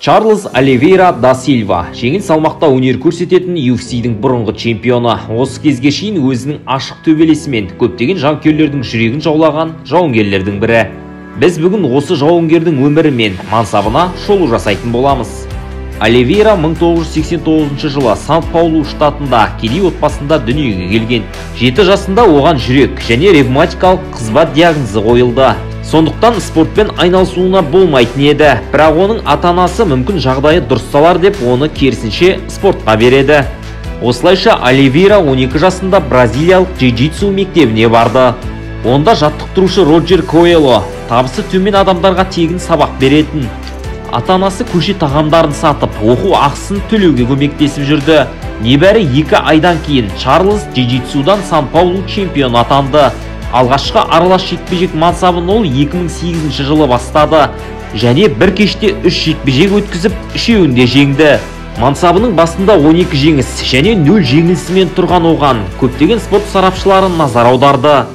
Чарльз Оливейра да Силва жеңіл салмақта өнер көрсететін UFC-дің бұрынғы чемпионы. Осы кезге шейін өзінің ашық төбелесімен көптеген жанкүйерлердің жүрегін жаулаған жауынгерлердің бірі. Біз бүгін осы жауынгердің өмірі мен мансабына шолу жасайтын боламыз. Оливейра 1989 жылы Сан-Паулу штатында кедей отбасында дүниеге келген. 7 жасында оған жүрек және ревматикалық қызба диагнозы қойылды. Сондықтан спортпен айналысуына болмайтын еді. Бірақ оның ата-анасы мүмкін жағдайы дұрысталар деп оны керісінше спортқа береді. Осылайша Оливейра 12 жасында бразилиялық джиу-джитсу мектебіне барды. Онда жаттықтырушы Роджер Коэло табысы төмен адамдарға тегін сабақ беретін. Ата-анасы көше тағамдарын сатып, оқу ақысын төлеуге көмектесіп жүрді. Небәрі 2 айдан кейін Чарльз джиу-джитсудан Сан-Паулу чемпионы атанды. Алғашқы аралас жекпе-жек мансабын ол 2008 жылы бастады және бір кеште 3 жекпе-жек өткізіп, үшеуінде жеңді. Мансабының басында 12 жеңіс және 0 жеңілісімен тұрған оған көптеген спорт сарапшылары назар аударды.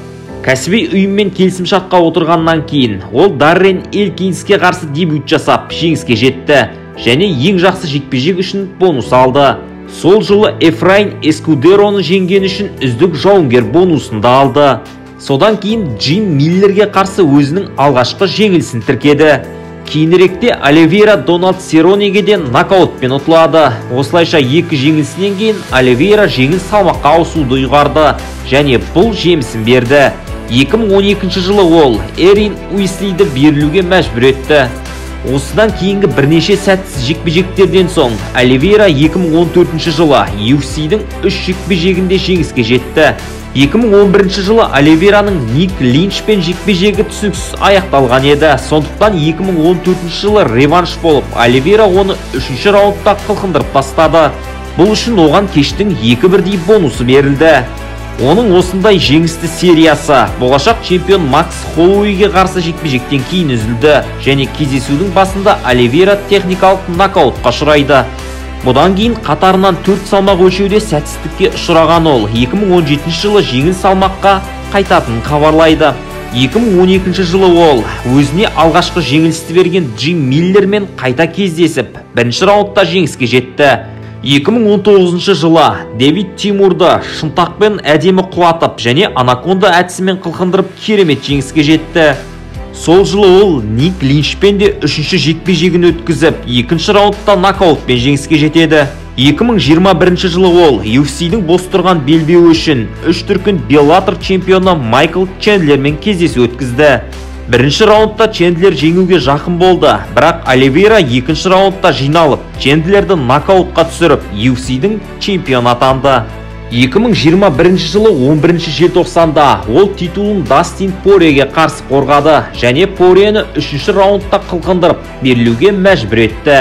Кәсіби ұйыммен келісімшартқа отырғаннан кейін ол Даррен Элкинске қарсы дебют жасап, жеңіске жетті және ең жақсы жекпе-жек үшін бонус алды. Сол жылы Эфраин Эскудероны жеңген үшін үздік жауынгер бонусын да алды. Содан кейін Джим Миллерге қарсы өзінің алғашқы жеңілісін тіркеді. Кейініректе Оливейра Дональд Серронеге де нокаутпен ұтылады. Осылайша екі жеңілісінен кейін Оливейра жеңіл салмаққа ауысуды ұйғарды және бұл жемісін берді. 2012 жылы ол Эрин Уислиді берілуге мәжбүр етті. Осыдан кейінгі бірнеше сәтсіз жекпе-жектерден соң Оливейра 2014 жылы UFC-дің 3 жекпе-жегінде жеңіске жетті. 2011 жылы Оливейраның Ник Линчпен жекпе-жегі түсініксіз аяқталған еді. Сондықтан 2014 жылы реванш болып, Оливейра оны 3 раундта қылқындырып тастады. Бұл үшін оған кештің 2 бірдей бонусы берілді. Оның осындай жеңісті сериясы болашақ чемпион Макс Холлоуэйге қарсы жекпе-жектен кейін үзілді және кездесудің басында Оливейра техникалық нокаутқа ұшырайды. Бұдан кейін қатарынан 4 салмақ өлшеуде сәтсіздікке ұшыраған ол 2017 жылы жеңіл салмаққа қайтатынын хабарлайды. 2012 жылы ол өзіне алғашқы жеңілісті берген Джим Миллермен қайта кездесіп, бірінші раундта жеңіске жетті. 2019 жылы Дэвид Тимурды шынтақпен әдемі құлатып және анаконда әдісімен қылқындырып керемет жеңіске жетті. Сол жылы ол Ник Линчпен де 3-ші жекпе-жегін өткізіп, 2-ші раундта нокаутпен жеңіске жетеді. 2021 жылы ол UFC-дің бос тұрған белбеуі үшін 3 дүркін Bellator чемпионы Майкл Чендлермен кездесу өткізді. Бірінші раундта Чендлер жеңуге жақын болды, бірақ Оливейра екінші раундта жиналып, Чендлерді нокаутқа түсіріп, UFC-дің чемпионы атанды. 2021 жылы 11 желтоқсанда ол титулын Дастин Порьеге қарсы қорғады және Порьені 3 раундта қылқындырып, берілуге мәжбүр етті.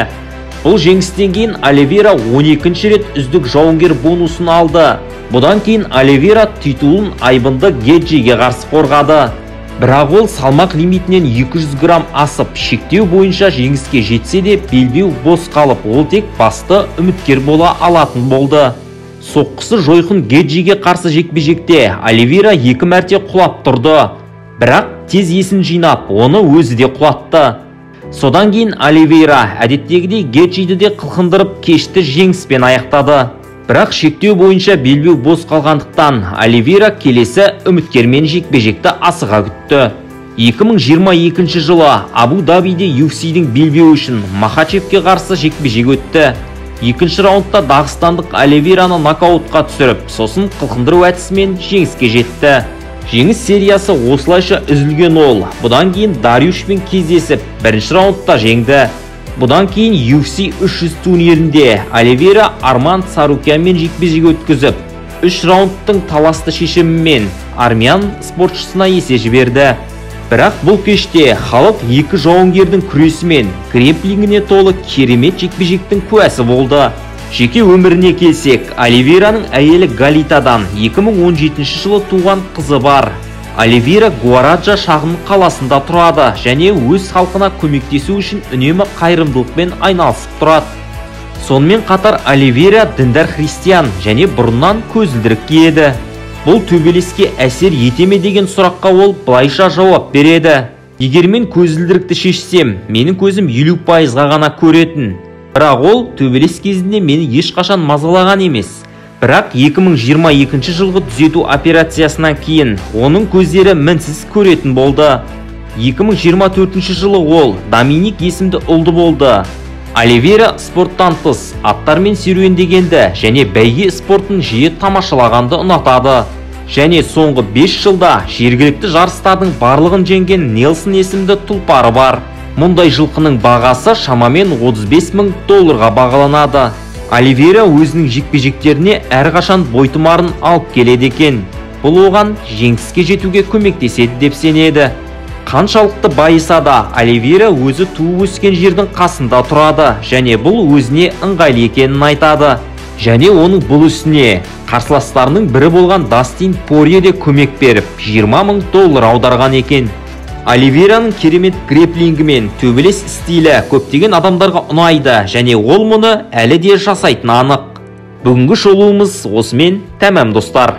Бұл жеңістен кейін Оливейра 12 рет үздік жауынгер бонусын алды. Бұдан кейін Оливейра титулын айбынды Геджиге қарсы қорғады. Бірақ ол салмақ лимитінен 200 грамм асып, шектеу бойынша жеңіске жетсе де белбеу бос қалып, ол тек басты үміткер бола алатын болды. Соққысы жойқын Геджиге қарсы жекпе-жекте Оливейра 2 мәрте құлап тұрды. Бірақ тез есін жинап, оны өзі де құлатты. Содан кейін Оливейра әдеттегідей Геджиді де қылқындырып, кешті жеңіспен аяқтады. Бірақ шектеу бойынша белбеу бос қалғандықтан Оливейра келесі үміткермен жекпе-жекті асыға күтті. 2022 жылы Абу-Дабиде UFC-дің белбеуі үшін Махачевке қарсы жекпе-жек өтті. Екінші раундта дағыстандық Оливейраны нокаутқа түсіріп, сосын қылқындыру әдісімен жеңіске жетті. Жеңіс сериясы осылайша үзілген ол бұдан кейін Дариушпен кездесіп, бірінші раундта жеңді. Бұдан кейін UFC 300 турнирінде Оливейра Арман Царукянмен жекпе-жек өткізіп, 3 раундтың таласты шешімімен армян спортшысына есе жіберді. Бірақ бұл кеште халық екі жауынгердің күресімен грэпплингіне толы керемет жекпе-жектің куәсі болды. Жеке өміріне келсек, Оливейраның әйелі Галитадан 2017 жылы туған қызы бар. Оливейра Гуараджа шағын қаласында тұрады және өз халқына көмектесу үшін үнемі қайырымдылықпен айналысып тұрады. Сонымен қатар Оливейра діндар христиан және бұрыннан көзілдірік киеді. Бұл төбелеске әсер ете ме деген сұраққа ол былайша жауап береді. Егер мен көзілдірікті шешсем, менің көзім 50%-ға ғана көретін. Бірақ ол төбелес кезінде мені ешқашан мазалаған емес. Бірақ 2022 жылғы түзету операциясынан кейін оның көздері мінсіз көретін болды. 2024 жылы ол Доминик есімді ұлды болды. Оливейра спорттан тыс аттармен серуендегенді және бәйге спортын жиі тамашалағанды ұнатады. Және соңғы 5 жылда жергілікті жарыстардың барлығын жеңген Нелсон есімді тұлпары бар. Мұндай жылқының бағасы шамамен 35 мың долларға бағаланады. Оливейра өзінің жекпе-жектеріне әрқашан бойтұмарын алып келеді екен. Бұл оған жеңіске жетуге көмектеседі деп сенеді. Қаншалықты байыса да, Оливейра өзі туып өскен жердің қасында тұрады және бұл өзіне ыңғайлы екенін айтады. Және оның бұл ісіне қарсыластарының бірі болған Дастин Порье де көмек беріп, 20 мың доллар аударған екен. Оливейраның керемет грэпплингі мен төбелес стилі көптеген адамдарға ұнайды және ол мұны әлі де жасайтыны анық. Бүгінгі шолуымыз осымен тәмам, достар.